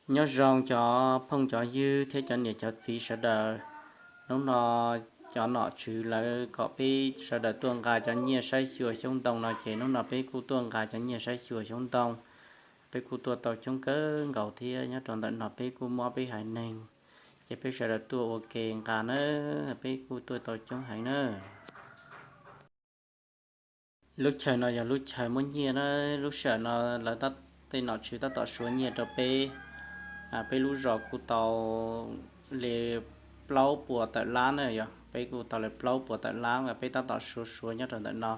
Nyob zoo cov phooj cov ywg thiab cov niam cov txiv sawv daws. Hnub no cov nom tswv lawv kom peb sawv daws tuaj nqa cov nyiaj saib xyuas xyoob ntoo no ces hnub no peb kuj tuaj nqa cov nyiaj saib xyuas xyoob ntoo. Peb kuj tuaj tau coob kawg nkaus thiab nyob rau ntawm no peb kuj muab peb haiv neeg ces peb sawv daws tuaj ua ke nqa na, peb kuj tuaj tau coob heev na. Lub chaw no yog lub chaw muab nyiaj na, lub sij hawm no lawv tej nom tswv tab tom suav nyiaj rau peb. Peb lub zos kuj tau li plaub puas tawm lab na, yog peb kuj tau li plaub puas tawm lab uas peb tab tom suav suav nyob rau ntawm no.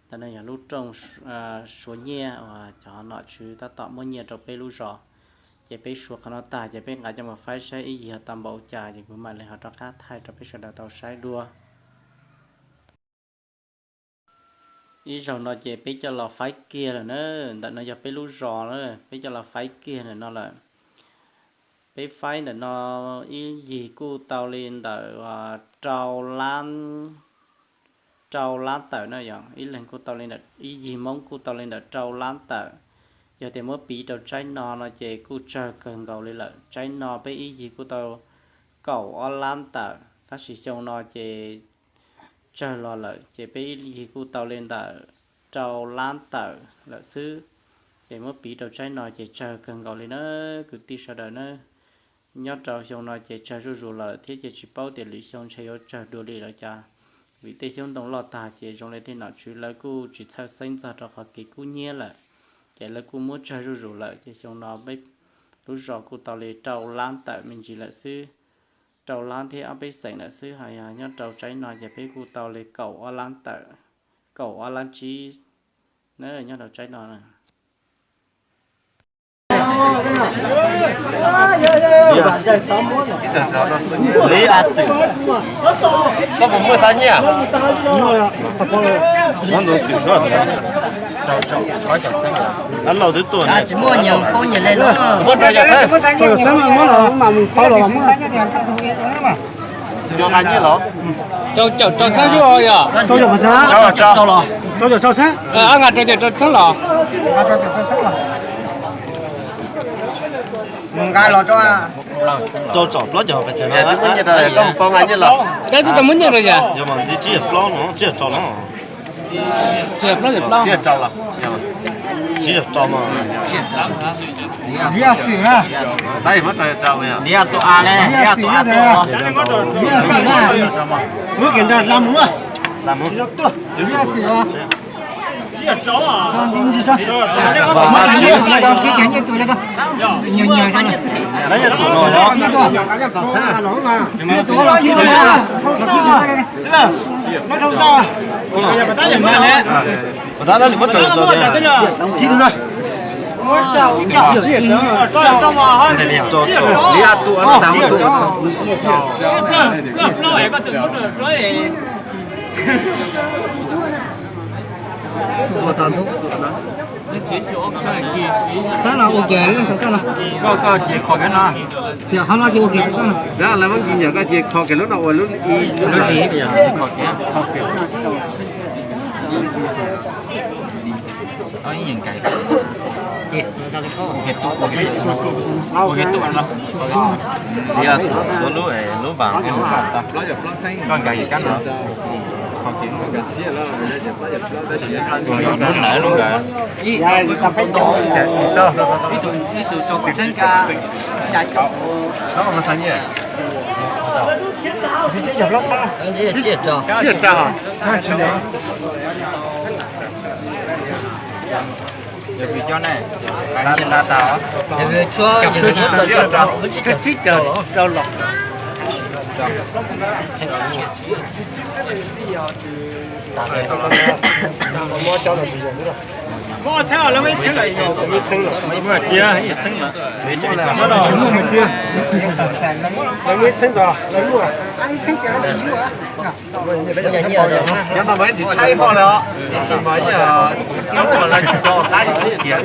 Ntawm no yog lub rooj suav nyiaj uas cov nom tswv tab tom muab nyiaj rau peb lub zos. Ces peb suav qhov no tag ces peb nqa coj mus faib saib ib yig tau npaum cas ces kuv mam li ho rov qab thaij rau peb sawv daws tau saib dua. Ib zaug no ces peb coj los faib kiag lawm na, ntawm no yog peb lub zos na, peb coj los faib kiag ntawm no lawm. Peb faib ntawm no ib yig kuj tau li ntawm rau lab, rau lab tawm na, yog ib leeg kuj tau li ntawm, ib yig Hmoob kuj tau li ntawm rau lab tawm. Yog tias muab piv rau tsaib no no ces kuj tsawg kawg nkaus li lawm, tsaib no peb ib yig kuj tau kaum ob lab tawm, tab sis xyoo no ces tsawg los lawm ces peb ib yig kuj tau li ntawm rau lab tawm lawm xwb. Ces muab piv rau tsaib no ces tsawg kawg nkaus li na kwv tij sawv daws na. Nyob rau xyoo no ces tsawg zuj zus lawm thiab ces tsis paub tias lwm xyoo ntshe yuav tsawg dua li lawm cas. Vim tej xyoob ntoo loj tag ces zoo li tej nom tswv lawv kuj tsis txhawj xeeb txog rau qhov kev kub hnyiab lawm, ces lawv kuj muab tsawg zuj zus lawm ces xyoo no peb lub zos kuj tau li rau lab tawm me ntsis lawm xwb. Rau lab thiab ob peb xeem lawm xwb, ho yog nyob rau tsaib no ces peb kuj tau li kaum ob lab tawm, kaum ob lab tsib na nyob rau tsaib no na. Koj puas muaj xab nyiaj? Mov ntxuv xwm suab. Tsis muaj nyias paub nyias le los. Muab rau yog thawj. Rau yog xeeb mas muab los mas mus paub los mas muab. Rau caum rau xeeb xwb os yog. Rau caum rau xeeb. Ab nqa rau caum rau xeeb los. Mus nqa los rau. Rau caum plaub caug pes tsawg no. Koj twb tau muab nyiaj rau yog. Yog mas ntxiv tsib caug plaub no, tsib caug rau no. Tsib caug plaub caug plaub. Tsib caug rau mas. Liab xwm na. Liab tus a ne, liab tus a tuaj. Liab xwm na. Muab kiag nrag hla mus. Liab xwm os. Txhab no ua kiag leej xav toj no. Koj, koj ces kho kiag no. Tsis hab no ces ua kiag xav toj no. Lawv muab nkim nyam koj ces kho kiag lub no ua lub ib lub. Kho kiag. Ua kiag tu, ua kiag tu no. Ua kiag tu no. Yog tuav lub, lub vas, koj nkag kab no. Kho kiag. Lub ntawd lub ntawd. Nyob no mas ib tsis tshaib hmo lawm os, ib tsis mas ib cov qab kiag.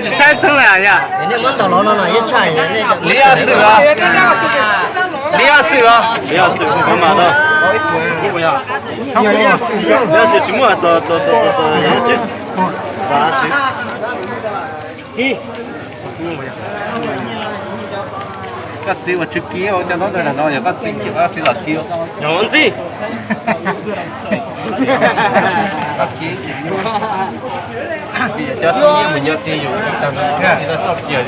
Tsis tshaib txheeb li yom. Li Yaj Xwm os. Li Yaj Xwm os. Li Yaj Xwm, Li Yaj Xwm tsis muaj txog txog txog txog txog. Koj txiv ua tsw kiv ua cov ntaub ntawv no yog koj txiv, koj txiv los kiv. Yog ntxij. Cov xib nyiab mus nyob ti yus ib tag nrho, ib tag xoj kiag.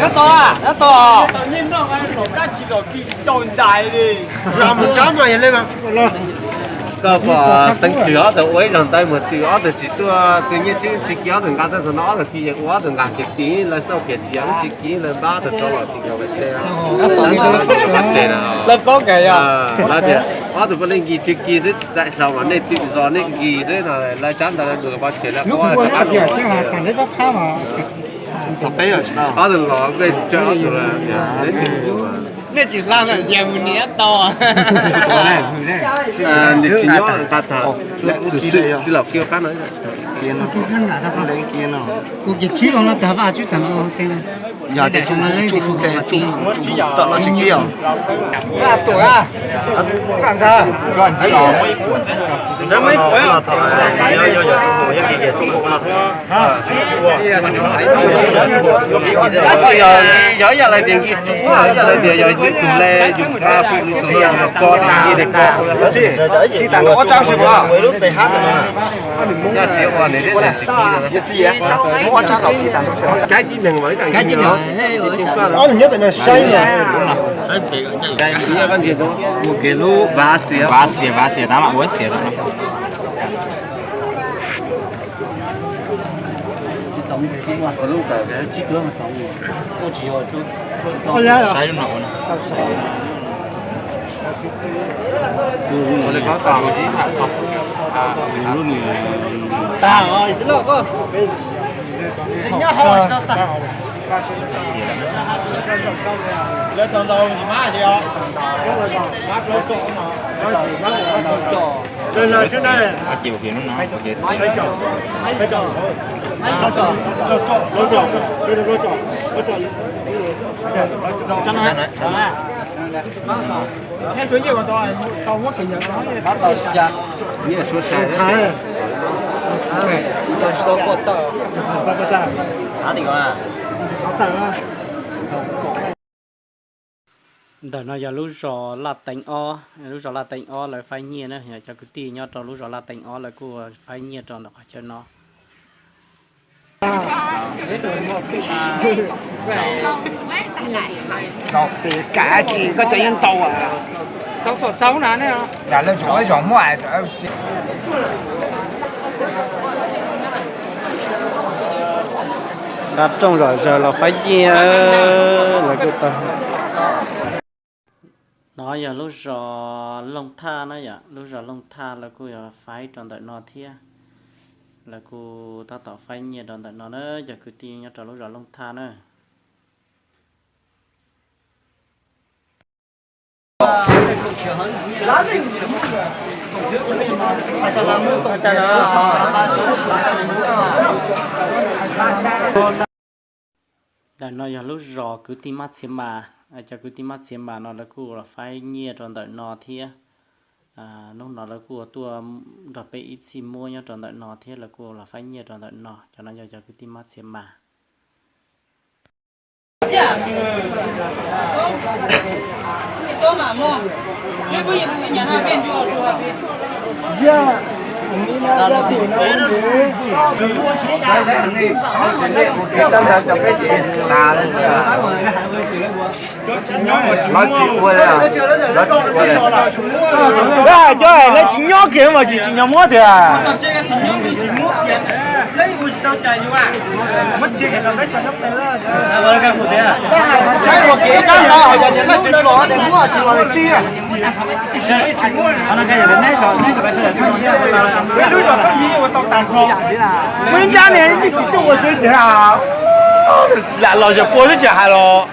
Koj pom xeev twm ob tug ua ib zaug ntawd mus twm ob tug tsis tuaj, txwv nyiaj tswb tsis kiv ob tug nqa txog no ob tug kiv yeej ua ob tug nqa kiag ti lawv xauj kiag tsis yog lub tsis kiv lawv npab tag tso los ti yog lawv se lawv paub kawg yog lawv tias ob tug poj niam nkis tswv kis xwb, txaij sau mas nej twm zos nej nkis xwb no lawv tsab ntawd lawv tus pov tseg lawv ob tug los npe tsa ob tug nej tsis hla na yag mus niam tau. Nws tsis nyob nqa tag, tus xwb tsis los kiag qab no. Kuv kiag tsib los no tag vaj tsib tag no te yog tias tsis kiag os. Yog ib yam lawv tias nkis tswv, yog lawv tias yog yus tus le yus txhab pw lus txiv yog ko tas li ko. Ob tsab si lub C H no na. Yog tsis ua nws tsis muab ob tsab laus kis tag nrho. Kaib tib neeg mas ib tag kis ob tug nyob pem no saib na. Ua kev lub vav xiav, vav xiav, vav xiav tab mas ua xiav tau. Saib lub no. Lawv tau ntau mas Ntawm no yog lub zos Laj Teev Ob, lub zos Laj Teev Ob lawv faib nyiaj na, yog cov kwv tij nyob rau lub zos Laj Teev Ob lawv kuj faib nyiaj rau ntawm qhov chaw no. Tsis koj cov yeej tau. Nqa rooj zom zaws los faib nyiaj lawv kuj tau. No yog lub zos Looj Thaj na yom, lub zos Looj Thaj lawv kuj yog faib rau ntawm no thiab. Lawv kuj tab tom faib nyiaj rau ntawm no na, cov kwv tij nyob rau lub zos Looj Thaj na. Ntawm no yog lub zos kwv tij Mab Txhiav Mas, cov kwv tij Mab Txhiav Mas no lawv kuj los faib nyiaj rau ntawm no thiab. Hnub no lawv kuj tuaj nrog peb ib txhij muab nyob rau ntawm no thiab lawv kuj los faib nyiaj rau ntawm no. Cov no yog cov kwv tij Mab Txhiav Mas. Lawv tsis ua li, lawv tsis ua li. Cov lawv tsis nyob kiag mas tsis tsis nyob muab tiag. Muaj ib nrab ne tsis tuaj ua tsev tiag, lam los yog pua xwb tsis hais los.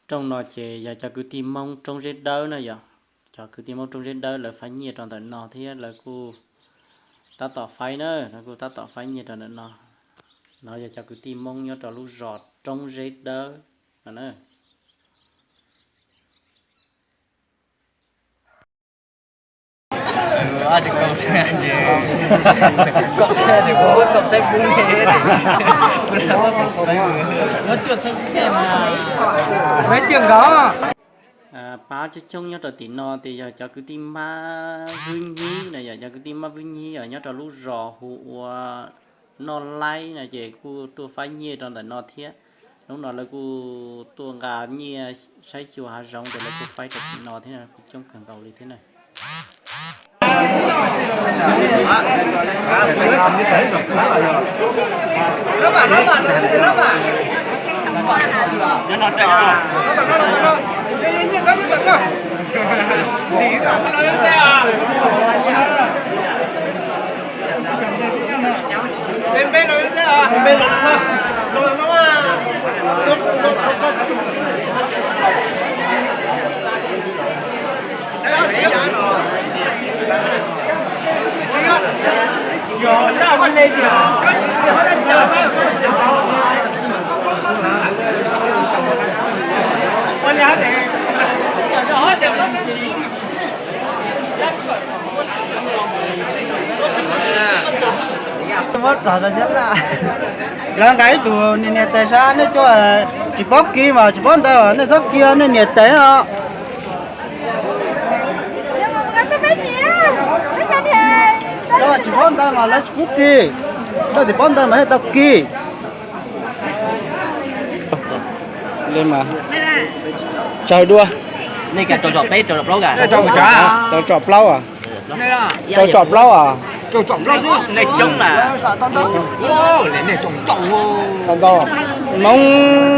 Rooj no ces yog cov kwv tij Hmoob Roob Zeb Dawb na yom. Cov kwv tij Hmoob Roob Zeb Dawb lawv faib nyiaj rau ntawm no thiab lawv kuj tab tom faib na, lawv kuj tab tom faib nyiaj rau ntawm no. No yog cov kwv tij Hmoob nyob rau lub zos Roob Zeb Dawb no na. Pab coob coob nyob rau tim no ces yog cov kwv tij Mab Vwb Nyib no, yog cov kwv tij Mab Vwb Nyib os, nyob rau lub zos hu ua Noj Laib no ces kuj tuaj faib nyiaj rau ntawm no thiab. Hnub no lawv kuj tuaj nqa nyiaj saib xyuas hav zoov ces lawv kuj faib rau tim no thiab, kuj coob kawg nkaus li thiab na. Lawv nqa ib tug niam niam tes saib, nej cov tsis paub kis mas tsis paub ntawv, nej txhob kis, nej niam tes os. Cov tsis paub ntawv mas lawv tsis pub kis, cov tsis paub ntawv mas thiaj tau kis. Li mas tsawg dua? Rau tsom plaub os. Rau tsom plaub os. Hmoob